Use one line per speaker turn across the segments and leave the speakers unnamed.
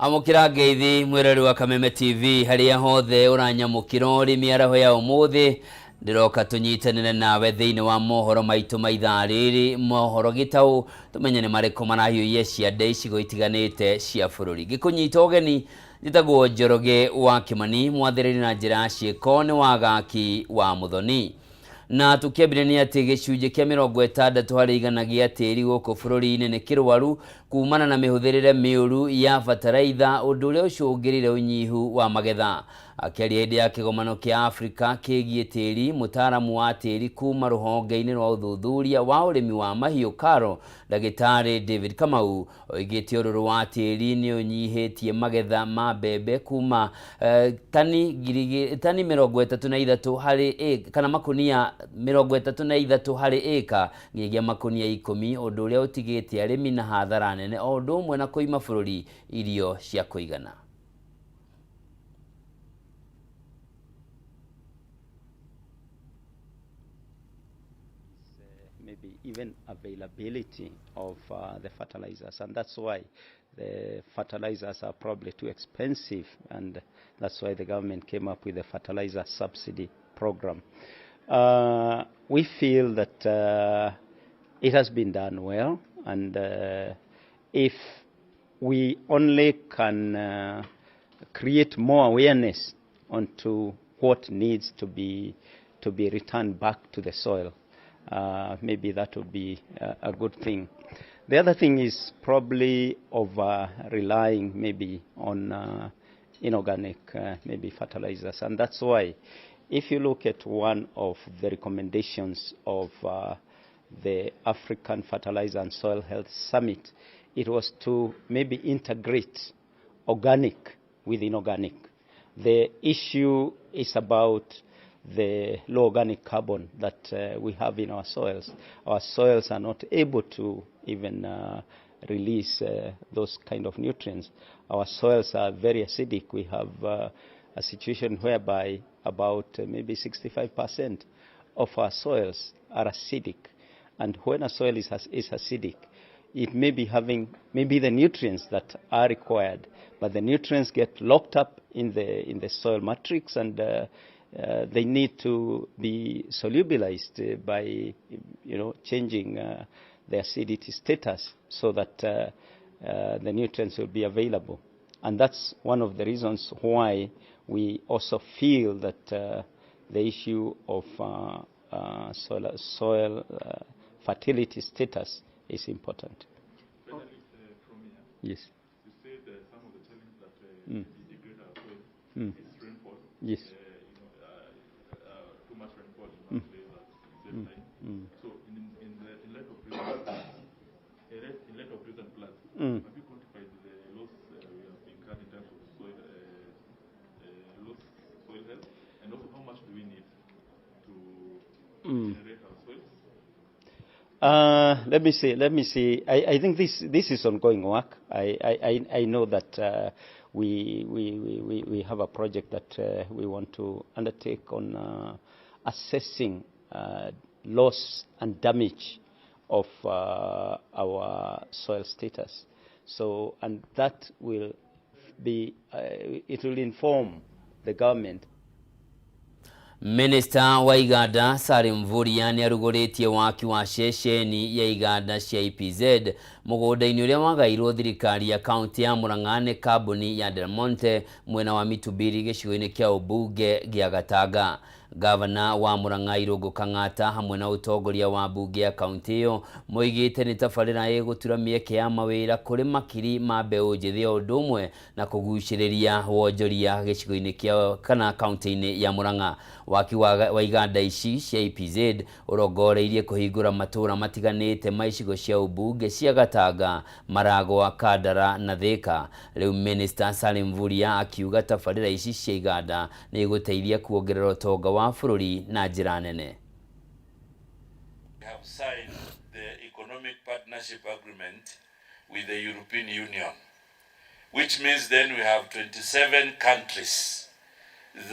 Amũkĩra ngeithi mwĩrori wa Kameme TV harĩa hothe ũranyamũkĩra ũrĩ mĩaraho ya ũmũthĩ. Ndĩroka tũnyitanĩre nawe thĩinĩ wa mohoro maitũ ma ithaa rĩrĩ, mohoro gĩtaũ, tũmenye nĩ marĩkũ marahiũhia ciande icigo itiganĩte cia bũrũri. Ngĩkũnyita ũgeni, njĩtagwo Njoroge wa Kĩmani, mwathĩrĩri na njĩra ya ciĩko nĩ Wagaki wa Mũthoni. Na tũkĩambire nĩ atĩ gĩcunjĩ kĩa 60% gĩa tĩri gũkũ bũrũri-inĩ nĩ kĩrwaru kumana na mĩhũthĩrĩre mĩũru ya bataraitha, ũndũ ũrĩa ũcũngĩrĩire ũnyihu wa magetha. Akĩaria hĩndĩ ya kĩgomano kĩa Afrika kĩgiĩ tĩri, mũtaaramu wa tĩri kuma rũhonge-inĩ rwa ũthuthuria wa ũrĩmi wa mahiũ KALRO, Ndagĩtarĩ David Kamau, oigĩte ũrũrũ wa tĩri nĩ ũnyihĩtie magetha ma mbembe kuma tani ngiri tani 33 harĩ ĩka kana makunia 33 harĩ ĩka nginyagia makunia 10, ũndũ ũrĩa ũtigĩte arĩmi na hathara nene o ũndũ ũmwe na kũima bũrũri irio cia kũigana.
Maybe even availability of the fertilizers, and that's why the fertilizers are probably too expensive, and that's why the government came up with the fertilizer subsidy program. We feel that it has been done well, and if we only can create more awareness onto what needs to be returned back to the soil, maybe that would be a good thing. The other thing is probably over relying maybe on inorganic maybe fertilizers, and that's why if you look at one of the recommendations of the African Fertilizer and Soil Health Summit, it was to maybe integrate organic with inorganic. The issue is about the low organic carbon that we have in our soils. Our soils are not able to even release those kind of nutrients. Our soils are very acidic. We have a situation whereby about maybe 65% of our soils are acidic. And when a soil is acidic, it may be having maybe the nutrients that are required, but the nutrients get locked up in the soil matrix, and they need to be solubilized by changing the acidity status so that the nutrients will be available. And that's one of the reasons why we also feel that the issue of soil fertility status is important.
Finally, from here,
Yes.
you said some of the challenges that degrade our soil is rainfall. Too much rainfall in one place at the same time. So in light of recent floods, in light of recent floods, have you quantified the loss we have incurred in terms of soil, loss soil health, and also how much do we need to regenerate our soils?
Let me see. Let me see. I think this is ongoing work. I know that we have a project that we want to undertake on assessing loss and damage of our soil status. So, and that will be, it will inform the government.
Minista wa iganda Salim Mvurya nĩ arugũrĩtie waki wa ceceni ya iganda cia EPZ mũgũnda-inĩ ũrĩa wagairwo thirikari ya kaunti ya Murang'a nĩ kambuni ya Del Monte mwena wa Mitubiri gĩcigo-inĩ kĩa ũmbunge gĩa Gatanga. Gavana wa Murang'a Irũngũ Kang'ata hamwe na ũtongoria wa mbunge ya kaunti ĩyo moigĩte nĩ tabarĩra ĩgũtura mĩeke ya mawĩra kũrĩ makiri ma mbeũ njĩthĩ o ũndũ ũmwe na kũgucĩrĩria wonjoria gĩcigo-inĩ kĩa kana kaunti-inĩ ya Murang'a. Waki wa iganda ici cia EPZ ũrongoreirie kũhingũra matũũra matiganĩte ma icigo cia ũmbunge cia Gatanga, Maragwa, Kandara na Thika. Rĩu Minister Salim Mvurya akiuga tabarĩra ici cia iganda nĩ igũteithia kuongerera ũtonga wa bũrũri na njĩra nene.
We have signed the Economic Partnership Agreement with the European Union, which means then we have 27 countries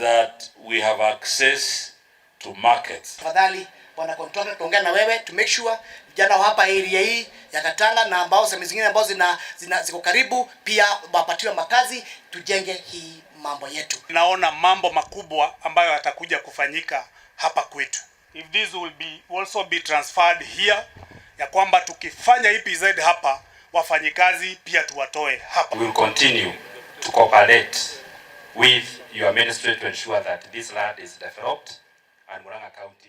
that we have access to markets.
Tafadhali Bwana contractor, tuongea na wewe to make sure vijana wa hapa area hii ya Katanga na ambao sehemu zingine ambao zina ziko karibu pia wapatiwe makazi, tujenge hii mambo yetu.
Naona mambo makubwa ambayo yatakuja kufanyika hapa kwetu. If this will be also be transferred here, ya kwamba tukifanya EPZ hapa, wafanyikazi pia tuwatoe hapa.
We will continue to cooperate with your ministry to ensure that this land is developed and Murang'a County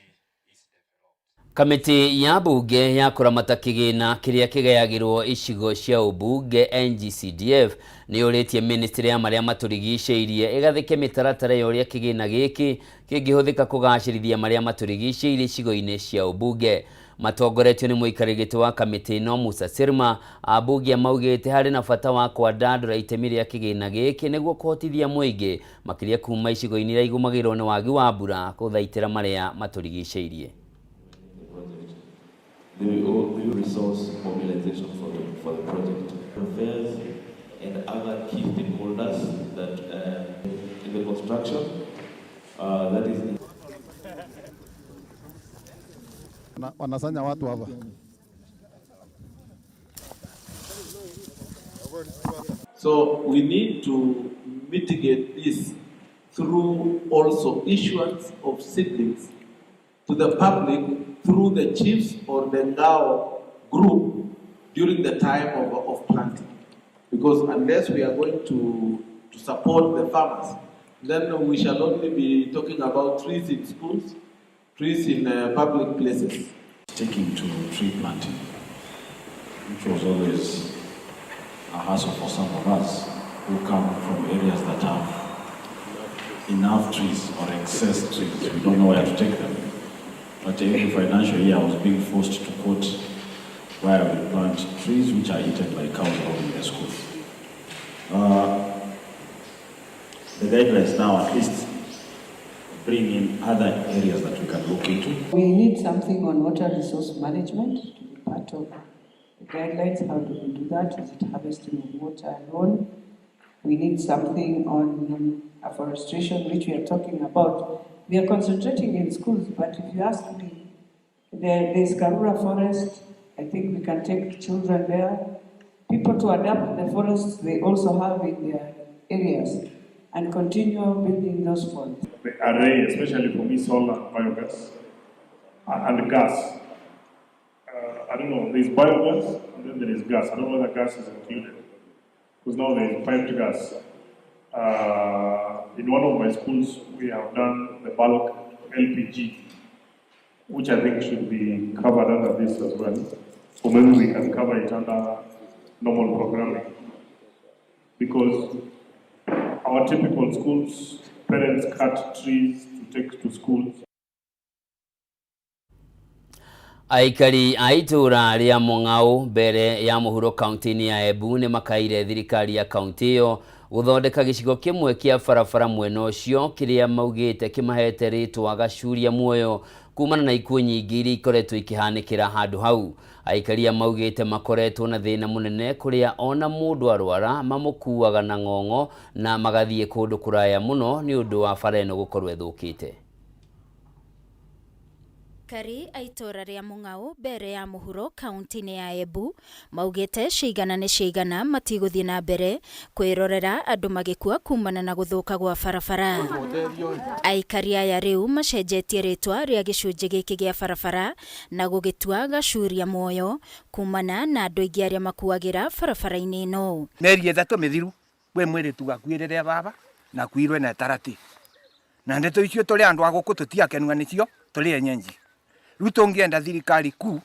is developed.
Kamĩtĩ ya mbunge ya kũramata kĩgĩna kĩrĩa kĩgayagĩrwo icigo cia ũmbunge NGCDF nĩ yũrĩtie ministry ya marĩa matũrigicĩirie ĩgathĩke mĩtaratara ya ũrĩa kĩgĩna gĩkĩ kĩngĩhũthĩka kũgacĩrithia marĩa matũrigicĩirie icigo-inĩ cia ũmbunge. Matongoretio nĩ mũikarĩri gĩtĩ wa kamĩtĩ ĩno Musa Sirma, ambunge maugĩte harĩ na bata wa kwandandũra itemi rĩa kĩgĩna gĩkĩ nĩguo kũhotithia mũingĩ makĩria kuma icigo-inĩ iria igũmagĩrwo nĩ wagi wa mbura kũthaitĩra marĩa matũrigicĩirie.
The resource mobilization for the project. Affairs and other key stakeholders that in the construction, that is
Wanasanya watu hapa.
So we need to mitigate this through also issuance of seedlings to the public through the chiefs or the Ngao group during the time of planting. Because unless we are going to support the farmers, then we shall only be talking about trees in schools, trees in public places.
Sticking to tree planting, which was always a hassle for some of us who come from areas that have enough trees or excess trees. We don't know where to take them. But every financial year I was being forced to quote where we plant trees which are eaten by cows roaming the schools. The guidelines now at least bring in other areas that we can look into.
We need something on water resource management to be part of the guidelines. How do we do that? Is it harvesting of water alone? We need something on afforestation, which we are talking about. We are concentrating in schools, but if you ask me, there's Karura Forest. I think we can take children there. People to adapt the forests they also have in their areas and continue building those forests.
The array, especially for me, solar and biogas and gas. I don't know, there's biogas and then there is gas. I don't know whether gas is included because now there is piped gas. In one of my schools, we have done the bulk LPG, which I think should be covered under this as well. Or maybe we can cover it under normal programming. Because our typical schools, parents cut trees to take to schools.
Aikari a itũũra rĩa Mũng'aũ mbere ya mũhuro kaunti-inĩ ya Embu nĩ makaire thirikari ya kaunti ĩyo gũthondeka gĩcigo kĩmwe kĩa barabara mwena ũcio kĩrĩa maugĩte kĩmahete rĩtwa Gacuria Muoyo kumana na ikuũ nyingĩ iria ikoretwo ikĩhanĩkĩra handũ hau. Aikari a maugĩte makoretwo na thĩna mũnene kũrĩa ona mũndũ arwara mamũkuaga na ng'ong'o na magathiĩ kũndũ kũraya mũno nĩ ũndũ wa bara ĩno gũkorwo ĩthũkĩte.
Aikari a itũũra rĩa Mũng'aũ mbere ya mũhuro kaunti-inĩ ya Embu maugĩte cigana nĩ cigana matigũthiĩ na mbere kwĩrorera andũ magĩkua kumana na gũthũka gwa barabara. Aikari aya rĩu macenjetie rĩtwa rĩa gĩcunjĩ gĩkĩ gĩa barabara na gũgĩtua Gacuria Muoyo kumana na andũ aingĩ arĩa makuagĩra barabara-inĩ ĩno.
Mĩeri 3 mĩthiru kwĩ mwĩrĩtu gakuĩrĩre baba na kuirwe na tarati na ndeto icio tũrĩ andũ a gũkũ tũtiakenua nĩcio tũrĩ enyenji. Rĩu tũngĩenda thirikari kuu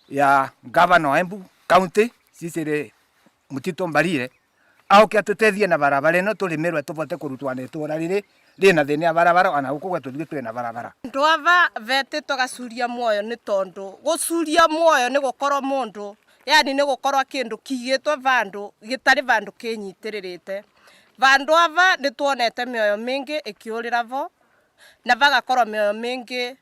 ya gavana wa Embu County Cicely Mutito Mbarire aoke atũteithie na barabara ĩno tũrĩmĩrwe tũbote kũrutwo na itũra rĩrĩ rĩna thĩna ya barabara ona gũkũ gwetũ ithuĩ twĩna barabara.
Andu ava vetĩtwo Gacuria Muoyo nĩ tondũ gũcuria muoyo nĩ gũkorwo mũndũ yani nĩ gũkorwo kĩndũ kĩigĩtwo vandũ gĩtarĩ vandũ kĩnyitĩrĩrĩte. Vandu ava nĩ tuonete mĩoyo mĩingĩ ĩkĩũrĩra vo na vagakorwo mĩoyo mĩingĩ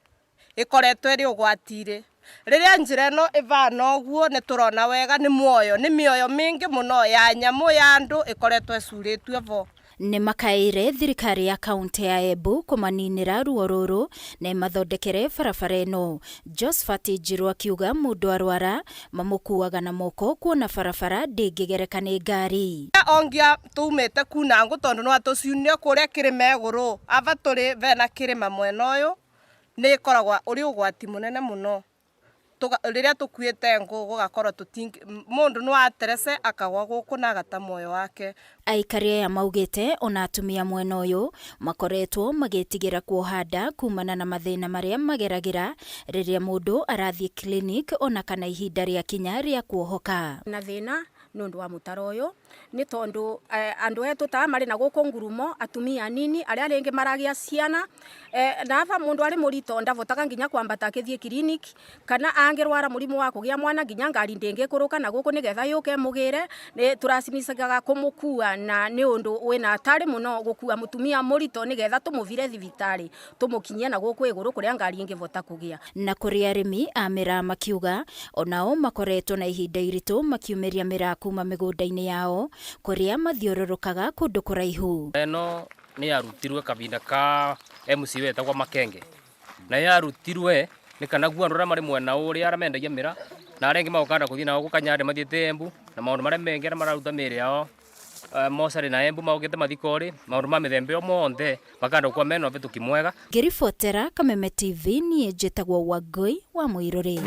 ĩkoretwo ĩrĩ ũgwati-inĩ. Rĩrĩa njĩra ĩno ĩvana ũguo nĩ tũrona wega nĩ muoyo nĩ mĩoyo mĩingĩ mũno ya nyamũ ya andũ ĩkoretwo ĩcurĩtio vo.
Nĩ makaĩire thirikari ya kauntĩ ya Embu kũmaninĩra ruo rũrũ na ĩmathondekere barabara ĩno. Josphat Njiru akiuga mũndũ arwara mamũkuaga na moko kuona barabara ndĩngĩgereka nĩ ngari.
Ongia tumite kuna ngũ tondu no atuciunire kuria kirima iguru ava turi vena kirima mwena uyu ni ikoragwa uri ugwati munene muno riria tukuite ngũ gugakorwo mundu no aterece akagwa guku na agata muoyo wake.
Aikari aya maugite ona atumia mwena uyu makoretwo magĩtigĩra kuoha nda kumana na mathĩna marĩa mageragĩra rĩrĩa mũndũ arathiĩ clinic ona kana ihinda rĩakinya rĩa kuohoka.
Na thĩna nĩ ũndũ wa mũtaro ũyũ nĩ tondũ andũ etu ta marĩ na gũkũ ngurumo atumia anini arĩa rĩngĩ maragĩa ciana na aba mũndũ arĩ mũritũ ndavotaga nginya kwambata akĩthiĩ clinic kana angĩrwara mũrimũ wa kũgĩa mwana nginya ngari ndĩngĩkũrũka na gũkũ nĩgetha yũke mũgĩre nĩ tũracimicaga kũmũkua na nĩ ũndũ wĩna hatari mũno gũkua mũtumia mũritũ nĩgetha tũmũvire thibitarĩ tũmũkinyie na gũkũ igũrũ kũrĩa ngari ĩngĩvota kũgĩa.
Na kũrĩ arĩmi a mĩraa makiuga onao makoretwo na ihinda iritũ makiumĩria mĩraa kuma mĩgũnda-inĩ yao kũrĩa mathiũrũrũkaga kũndũ kũraihu.
Ĩno nĩ yarutirwe kahinda ka MC wetagwo Makenge na yarutirwe nĩ kana guo andũ arĩa marĩ mwena ũrĩa arĩa mendagia mĩraa na arĩa angĩ magũkanda kũthiĩ nao gũkanyande mathiĩte Embu na maũndũ marĩa mengĩ arĩa mararuta mĩĩrĩ yao mocarĩ na Embu maũkĩte mathikorĩ maũndũ ma mĩthemba ĩyo monthe makanda gũkorwo mena ũhĩtũki mwega.
Ngĩribotera Kameme TV niĩ njĩtagwo Wangũi wa Mũirũrĩ.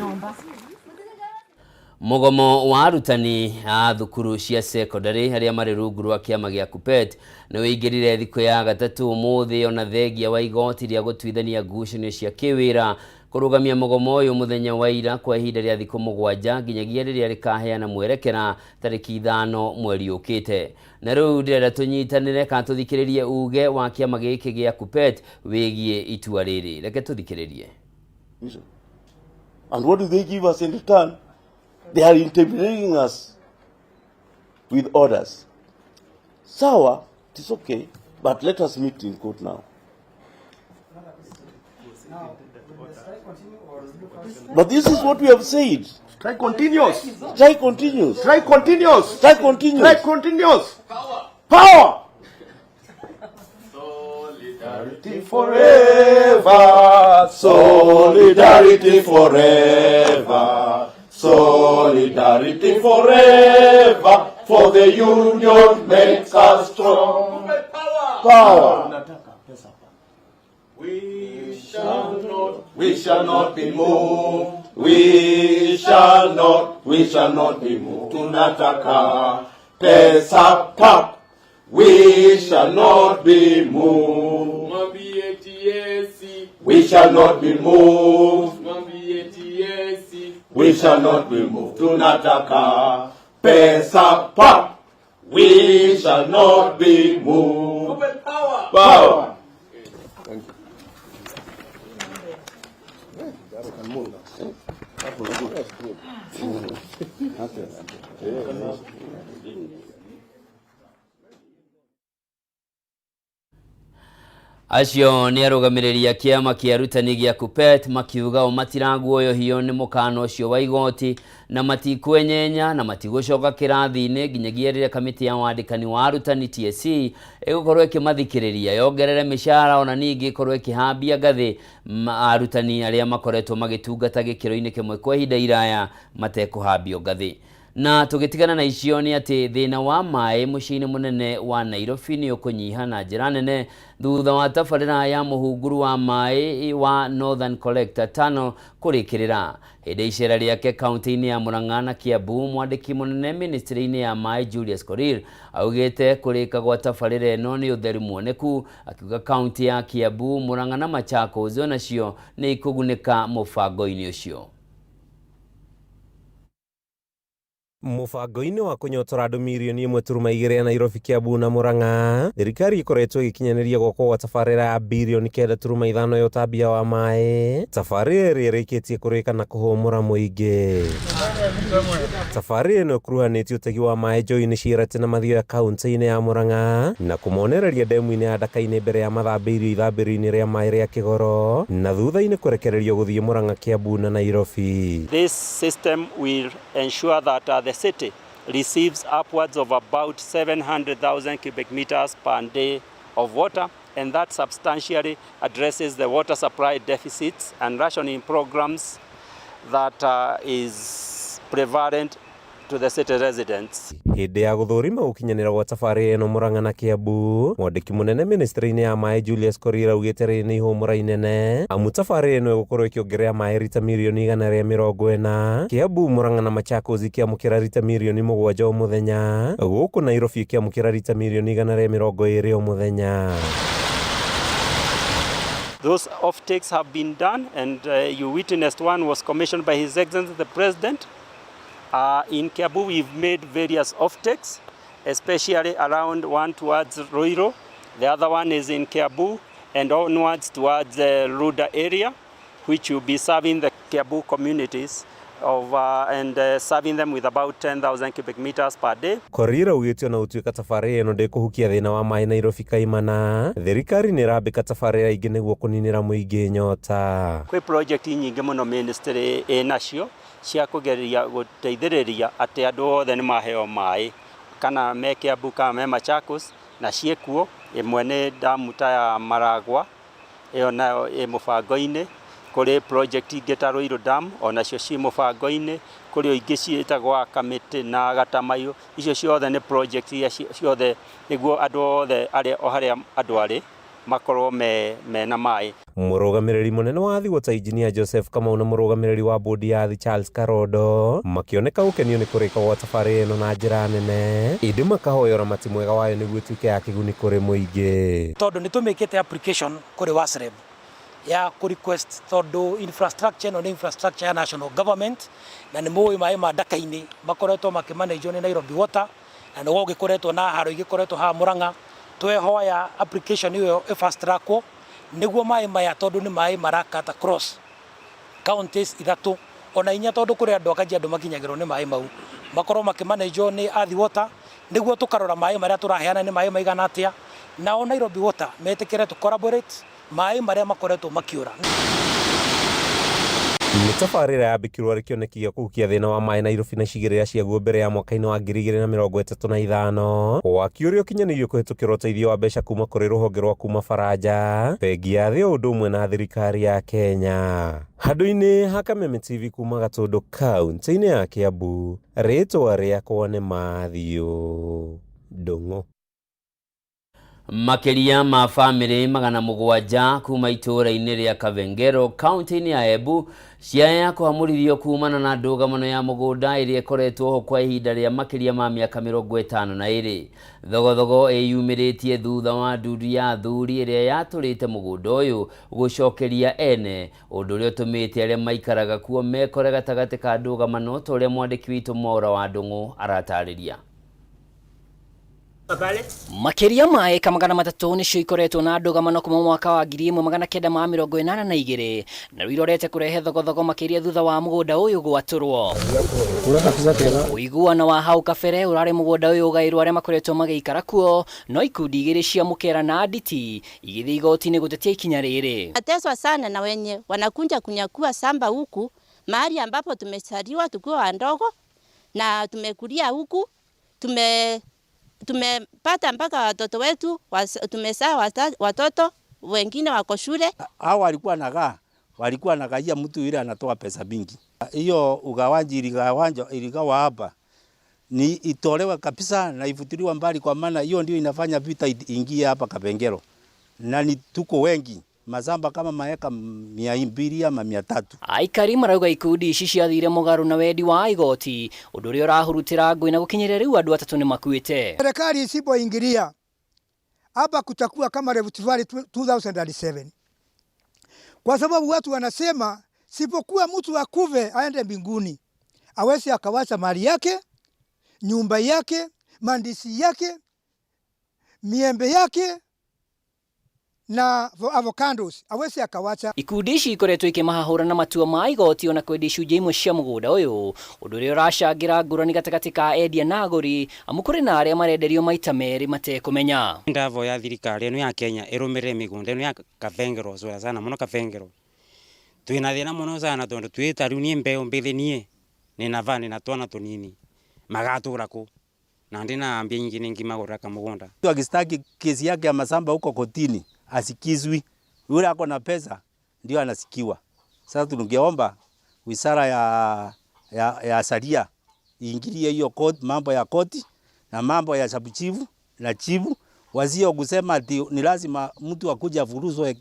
Mũgomo wa arutani a thukuru cia secondary arĩa marĩ rungu rwa kĩama gĩa KUPPET nĩ ũingĩrire thikũ ya gatatũ ũmũthĩ ona thengia wa igoti rĩa gũtuithania ngucanio cia kĩwĩra kũrũgamia mũgomo ũyũ mũthenya wa ira kwa ihinda rĩa thikũ 7 nginyagia rĩrĩa rĩkaheana mwerekera tarĩki 5 mweri ũkĩte. Na rĩu ndĩrenda tũnyitanĩre kana tũthikĩrĩrie uge wa kĩama gĩkĩ gĩa KUPPET wĩgiĩ itua rĩrĩ. Reke tũthikĩrĩrie.
And what do they give us in return? They are intimidating us with orders. Sawa, it is okay, but let us meet in court now. But this is what we have said.
Strike continues.
Strike continues.
Strike continues.
Strike continues.
Strike continues. Power. Power. Solidarity forever. Solidarity forever. Solidarity forever. For the union makes us strong.
Power.
We shall not, we shall not be moved. We shall not, we shall not be moved. Tunataka pesa pap. We shall not be moved. We shall not be moved. We shall not be moved. Tunataka pesa pap. We shall not be moved.
Power. Power.
Thank you.
Acio nĩ arũgamĩrĩri a kĩama kĩa arutani gĩa KUPPET makiuga o matiraguoyohio nĩ mũkana ũcio wa igoti na matikwenyenya na matigũcoka kĩrathi-inĩ nginyagia rĩrĩa kamĩtĩ ya wandĩkani wa arutani TSC ĩgũkorwo ĩkĩmathikĩrĩria yongerere mĩcara ona ningĩ ĩkorwo ĩkĩhambia ngathĩ arutani arĩa makoretwo magĩtungata gĩkĩro-inĩ kĩmwe kwa ihinda iraya matekũhambio ngathĩ. Na tũgĩtigana na icio nĩ atĩ thĩna wa maĩ mũciĩ-inĩ mũnene wa Nairobi nĩ ũkũnyiha na njĩra nene thutha wa tabarĩra ya mũhunguru wa maĩ wa Northern Collector Tunnel kũrĩkĩrĩra. Hĩndĩ icera rĩake kaunti-inĩ ya Murang'a na Kiambu, mwandĩki mũnene ministry-inĩ ya maĩ Julius Korir augĩte kũrĩka gwa tabarĩra ĩno nĩ ũtheru muoneku, akiuga kaunti ya Kiambu, Murang'a na Machakos onacio nĩ ikũgunĩka mũbango-inĩ ũcio.
Mũbango-inĩ wa kũnyotora andũ mirioni 1.2 ya Nairobi, Kiambu na Murang'a, thirikari ĩkoretwo ĩgĩkinyanĩria gwakwo gwa tabarĩra ya birioni 9.5 ya ũtambia wa maĩ, tabarĩra ĩrĩa ĩrĩkĩtie kũrĩka na kũhũmũra mũingĩ. Tabarĩra ĩno ĩkuruhanĩtie ũtegi wa maĩ njũĩ-inĩ cia Irati na Mathioya kaunti-inĩ ya Murang'a na kũmonereria ndemu-inĩ ya Ndaka-inĩ mbere ya mathambĩirio ithambĩrio-inĩ rĩa maĩ rĩa Kĩgoro na thutha-inĩ kũrekererio gũthiĩ Murang'a, Kiambu na Nairobi.
This system will ensure that the city receives upwards of about 700,000 cubic meters per day of water, and that substantially addresses the water supply deficits and rationing programs that is prevalent to the city residents.
Hĩndĩ ya gũthũrima gũkinyanĩra gwa tabarĩra ĩno Murang'a na Kiambu, mwandĩki mũnene ministry-inĩ ya maĩ Julius Korir augĩte rĩrĩ nĩ ihũmũra inene amu tabarĩra ĩno ĩgũkorwo ĩkĩongerera maĩ rita mirioni 140, Kiambu, Murang'a na Machakos ikĩamũkĩra rita mirioni 7 o mũthenya, gũkũ Nairobi ĩkĩamũkĩra rita mirioni 120 o mũthenya.
Those offtakes have been done, and you witnessed one was commissioned by His Excellency the President. In Kiambu, we've made various offtakes, especially around one towards Ruiru. The other one is in Kiambu and onwards towards the Runda area, which will be serving the Kiambu communities of, and serving them with about 10,000 cubic meters per day.
Korir augĩte ona gũtuĩka tabarĩra ĩno ndĩkũhukia thĩna wa maĩ Nairobi kaimana, thirikari nĩ ĩrambĩka tabarĩra ingĩ nĩguo kũninĩra mũingĩ nyota.
Kwĩ project nyingĩ mũno ministry ĩnacio cia kũgeria gũteithĩrĩria atĩ andũ othe nĩ maheo maĩ, kana me Kiambu kana me Machakos, na ciĩkuo. Ĩmwe nĩ damu ta ya Maragua, ĩyo nayo ĩ mũbango-inĩ. Kũrĩ project ingĩ ta Ruiru Dam, onacio ciĩ mũbango-inĩ. Kũrĩ o ingĩ ciĩtagwo Kamĩtĩ na Gatamayo, icio ciothe nĩ project iria ciothe nĩguo andũ othe arĩa o harĩa andũ arĩ makorwo mena maĩ.
Mũrũgamĩrĩri mũnene wa Athi Water Engineer Joseph Kamau na mũrũgamĩrĩri wa bodi ya Athi Charles Karondo makĩoneka gũkenio nĩ kũrĩka gwa tabarĩra ĩno na njĩra nene, ĩndĩ makahoya ũramati mwega wayo nĩguo ĩtuĩke ya kĩguni kũrĩ mũingĩ.
Tondũ nĩ tũmĩkĩte application kũrĩ WASREB ya kũ request, tondũ infrastructure ĩno nĩ infrastructure ya national government, na nĩ mũĩ maĩ ma Ndaka-inĩ makoretwo makĩmanagwo nĩ Nairobi Water, na nĩ gũgĩkoretwo na haro igĩkoretwo haha Murang'a. Twehoya application ĩyo ĩ fast trackwo nĩguo maĩ maya, tondũ nĩ maĩ marakata cross counties 3 ona 4, tondũ kũrĩ andũ a Kajiado makinyagĩrwo nĩ maĩ mau, makorwo makĩmanagwo nĩ Athi Water, nĩguo tũkarora maĩ marĩa tũraheana nĩ maĩ maigana atĩa, nao Nairobi Water metĩkĩre tũ collaborate maĩ marĩa makoretwo makĩũra.
Nĩ tabarĩra yambĩkirwo arĩ kĩoneki gĩa kũhukia thĩna wa maĩ Nairobi na icigĩrĩra ciaguo mbere ya mwaka-inĩ wa 2035. Waki ũrĩa ũkinyanĩirio kũhĩtũkĩra ũteithio wa mbeca kuma kũrĩ rũhonge rwa kuma Faranja, bengi ya thĩ o ũndũ ũmwe na thirikari ya Kenya. Handũ-inĩ ha Kameme TV kuma Gatũndũ kaunti-inĩ ya Kiambu, rĩtwa rĩakwa nĩ Matthew Ndung'u.
Makĩria ma bamĩrĩ 700 kuma itũũra-inĩ rĩa Kavengero kaunti-inĩ ya Embu ciaya kũhamũrithio kumana na ndũgamano ya mũgũnda ĩrĩa ĩkoretwo ho kwa ihinda rĩa makĩria ma mĩaka 52. Thogothogo ĩyumĩrĩtie thutha wa ndundu ya athuri ĩrĩa yatũrĩte mũgũnda ũyũ gũcokeria ene, ũndũ ũrĩa ũtũmĩte arĩa maikaraga kuo mekore gatagatĩ ka ndũgamano ta ũrĩa mwandĩki witũ Mwaura wa Ndung'u aratarĩria.
Makĩria ma ĩka 300 nĩcio ikoretwo na ndũgamano kuma mwaka wa 1982 na rĩu irorete kũrehe thogothogo makĩria thutha wa mũgũnda ũyũ gwatũrwo. Ũiguano wa hau kabere ũrarĩ mũgũnda ũyũ ũgaĩrwo arĩa makoretwo magĩikara kuo, no ikundi igĩrĩ cia Mũkera na Nditi igĩthiĩ igoti-inĩ gũtetia ikinya rĩrĩ.
Ateswa sana na wenye wanakunja kunyakua samba huku mahali ambapo tumezaliwa tukiwa wadogo na tumekulia huku, tumepata mpaka watoto wetu, tumezaa watoto wengine wako shule.
Hao walikuwa nagaa, walikuwa nagaia mtu yule anatoa pesa mingi. Hiyo ugawanji iligawa hapa ni itolewe kabisa na ifutiliwe mbali, kwa maana hiyo ndio inafanya vita ingie hapa Kapengero. Na ni tuko wengi mazamba kama maeka 200 ama 300.
Aikari marauga ikundi ici ciathire mũgarũ na wendi wa igoti, ũndũ ũrĩa ũrahurutĩra ngũĩ na gũkinyĩria rĩu andũ 3 nĩ makuĩte.
Serikali isipoingilia hapa kutakuwa kama Rift Valley 2007, kwa sababu watu wanasema sipokuwa mtu akuve aende mbinguni, awezi akawacha mali yake, nyumba yake, mandisi yake, miembe yake na avocados, awezi akawacha.
Ikundi ici ikoretwo ikĩmahahũra na matua ma igoti ona kwendia icunjĩ imwe cia mũgũnda ũyũ, ũndũ ũrĩa ũracangĩra ngũrani gatagatĩ ka endia na agũri, amu kũrĩ na arĩa marenderio maita merĩ matekũmenya.
Ndavoya thirikari ĩno ya Kenya ĩrũmĩrĩre mĩgũnda ĩno ya Kavengero sana sana mũno Kavengero. Twĩna thĩna mũno sana tondũ twĩ ta rĩu niĩ mbeũ mbĩthĩ niĩ nĩna va nĩna twana tũnini. Magatũra kũ na ndina mbia nyingĩ ningimagũrĩra kamũgũnda.
Mtu akistaki kesi yake ya masamba huko kotini asikizwi, yule ako na pesa ndio anasikiwa. Sasa tungeomba wizara ya sheria iingilie hiyo court, mambo ya koti na mambo ya sabuchifu na chifu, wasio kusema ati ni lazima mtu akuja afuruzwe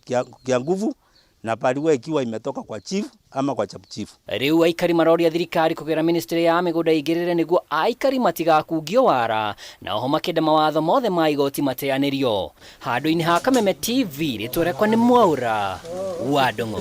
kia nguvu na paliwe ikiwa imetoka kwa chief ama kwa chapu chief.
Riu aikari maroria thirikari kugera ministry ya migunda igirire niguo aikari matigakungio wara na oho makenda mawatho mothe ma igoti mateanirio. Handu-ini ha Kameme TV ritwa riakwa ni Mwaura wa Ndung'u.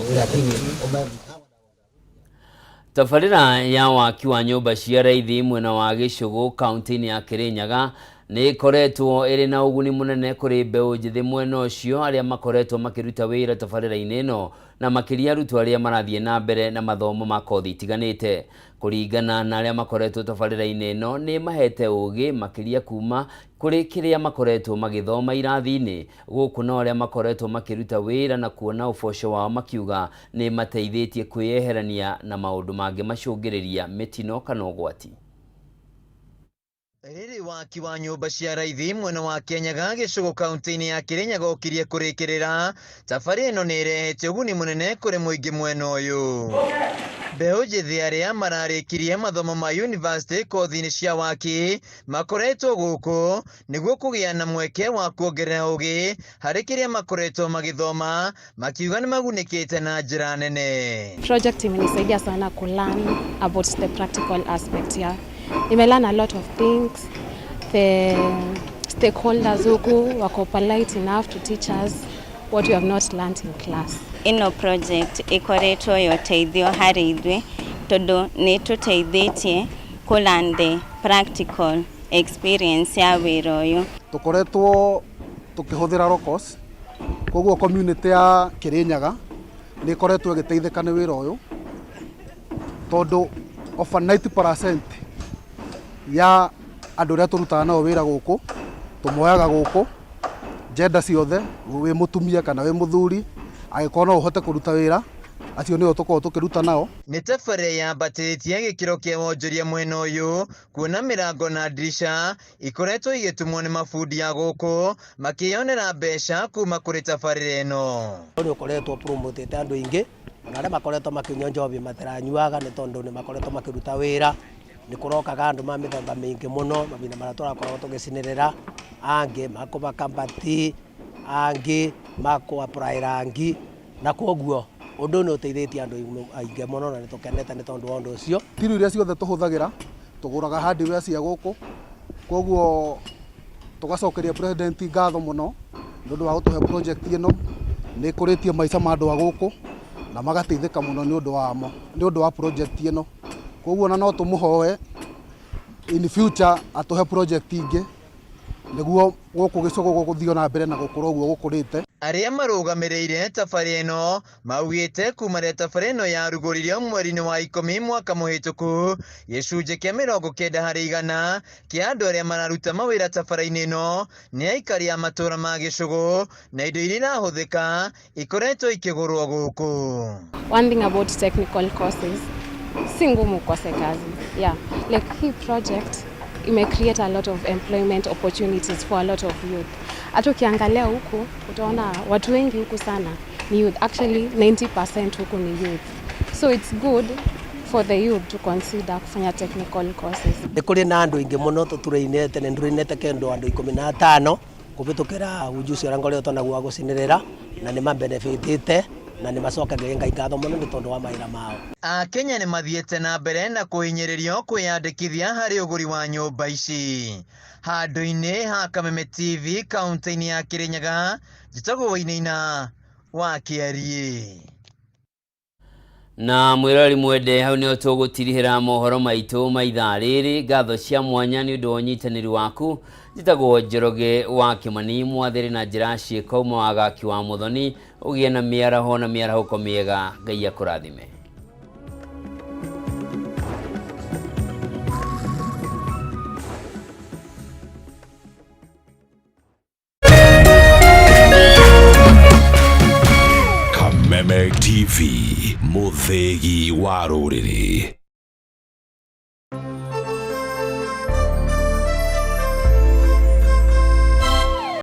Tabarĩra ya waki wa nyũmba cia raithi mwena wa Gĩcũgũ kaunti-inĩ ya Kĩrĩnyaga nĩ ĩkoretwo ĩrĩ na ũguni mũnene kũrĩ mbeũ njĩthĩ mwena ũcio arĩa makoretwo makĩruta wĩra tabarĩra-inĩ ĩno na makĩria arutwo arĩa marathiĩ na mbere na mathomo ma kothi itiganĩte. Kũringana na arĩa makoretwo tabarĩra-inĩ ĩno nĩ mahete ũgĩ makĩria kuma kũrĩ kĩrĩa makoretwo magĩthoma irathi-inĩ gũkũ nao arĩa makoretwo makĩruta wĩra na kuona ũboco wao makiuga nĩ mateithĩtie kwĩyeherania na maũndũ mangĩ macũngĩrĩria mĩtino kana ũgwati.
Rĩrĩ waki wa nyũmba cia raithi mwena wa Kianyaga Gĩcũgũ kaunti-inĩ ya Kĩrĩnyaga ũkirie kũrĩkĩrĩra, tabarĩra ĩno nĩ ĩrehete ũguni mũnene kũrĩ mũingĩ mwena ũyũ. Mbeũ njĩthĩ arĩa mararĩkirie mathomo ma university kothi-inĩ cia waki makoretwo gũkũ nĩguo kũgĩa na mweke wa kuongerera ũgĩ harĩ kĩrĩa makoretwo magĩthoma, makiuga nĩ magunĩkĩte na njĩra nene.
Project imenisaidia sana ku learn about the practical aspect ya. Nimelearn a lot of things. The stakeholders huku wako polite enough to teach us what we have not learned in class.
Ino project ikoretwo ya ũteithio harĩ ithuĩ tondũ nĩ ĩtũteithĩtie kũ learn the practical experience ya wĩra ũyũ.
Tũkoretwo tũkĩhũthĩra Rocos, koguo community ya Kĩrĩnyaga nĩ ĩkoretwo ĩgĩteithĩka nĩ wĩra ũyũ tondũ over 90% ya andũ arĩa tũrutaga nao wĩra gũkũ tũmoyaga gũkũ gender ciothe, wĩ mũtumia kana wĩ mũthuri, angĩkorwo no ũhote kũruta wĩra, acio nĩo tũkoragwo tũkĩruta nao.
Nĩ tabarĩra yambatĩrĩtie gĩkĩro kĩa wonjoria mwena ũyũ kuona mĩrango na ndirisha ikoretwo igĩtumwo nĩ mabundi a gũkũ makĩyonera mbeca kuma kũrĩ tabarĩra ĩno.
Nĩ ũkoretwo promotete andũ aingĩ ona arĩa makoretwo makĩnyua njohi matiranyuaga nĩ tondũ nĩ makoretwo makĩruta wĩra. Nĩ kũrokaga andũ ma mĩthemba mĩingĩ mũno mahinda marĩa tũrakoragwo tũgĩcinĩrĩra, angĩ makũbaka mbati, angĩ makũ apply rangi, na koguo ũndũ nĩ ũteithĩtie andũ aingĩ mũno na nĩ tũkenete nĩ tondũ wa ũndũ ũcio.
Tiru iria ciothe tũhũthagĩra tũgũraga hardware cia gũkũ, koguo tũgacokeria president ngatho mũno nĩ ũndũ wa gũtũhe project ĩno, nĩ ĩkũrĩtie maica ma andũ a gũkũ na magateithĩka mũno nĩ ũndũ wamo, nĩ ũndũ wa project ĩno. Koguo ona no tũmũhoe in future atũhe project ingĩ nĩguo gũkũ Gĩcũgũ gũthiĩ na mbere na gũkũra ũguo gũkũrĩte.
Arĩa marũgamĩrĩire tabarĩra ĩno maugĩte kuma rĩrĩa tabarĩra ĩno yarugũririo mweri-inĩ wa 10 mwaka mũhĩtũku, gĩcunjĩ kĩa 90% kĩa andũ arĩa mararuta mawĩra tabarĩra-inĩ ĩno nĩ aikari a matũũra ma Gĩcũgũ na indo iria irahũthĩka ikoretwo ikĩgũrwo gũkũ.
One thing about technical courses, si ngumu ukose kazi. Yeah, like hii project ime create a lot of employment opportunities for a lot of youth. Hata ukiangalia huku utaona watu wengi huku sana ni youth. Actually 90% huku ni youth. So it's good for the youth to consider kufanya technical courses.
Nĩ kũrĩ na andũ aingĩ mũno tũturainĩte, nĩ ndurainĩte kĩndũ andũ 15 kũhĩtũkĩra ujuzi ũrĩa ngoretwo naguo wa gũcinĩrĩra, na nĩ mabenefitĩte na nĩ macokagia Ngai ngatho mũno nĩ tondũ wa mawĩra mao.
Akenya nĩ mathiĩte na mbere na kũhinyĩrĩrio kwĩyandĩkithia harĩ ũgũri wa nyũmba ici. Handũ-inĩ ha Kameme TV kaunti-inĩ ya Kĩrĩnyaga, njĩtagwo Wainaina wa Kĩariĩ.
Na mwĩrori mwende hau nĩho tũgũtirihĩra mohoro maitũ ma ithaa rĩrĩ. Ngatho cia mwanya nĩ ũndũ wa ũnyitanĩri waku. Njĩtagwo Njoroge wa Kĩmani, mwathĩrĩ na njĩra ciĩko ũmwe wa Gaki wa Mũthoni. Ũgĩe na mĩaraho na mĩarahũko mĩega. Ngai akũrathime.
Kameme TV, mũthĩgi wa rũrĩrĩ.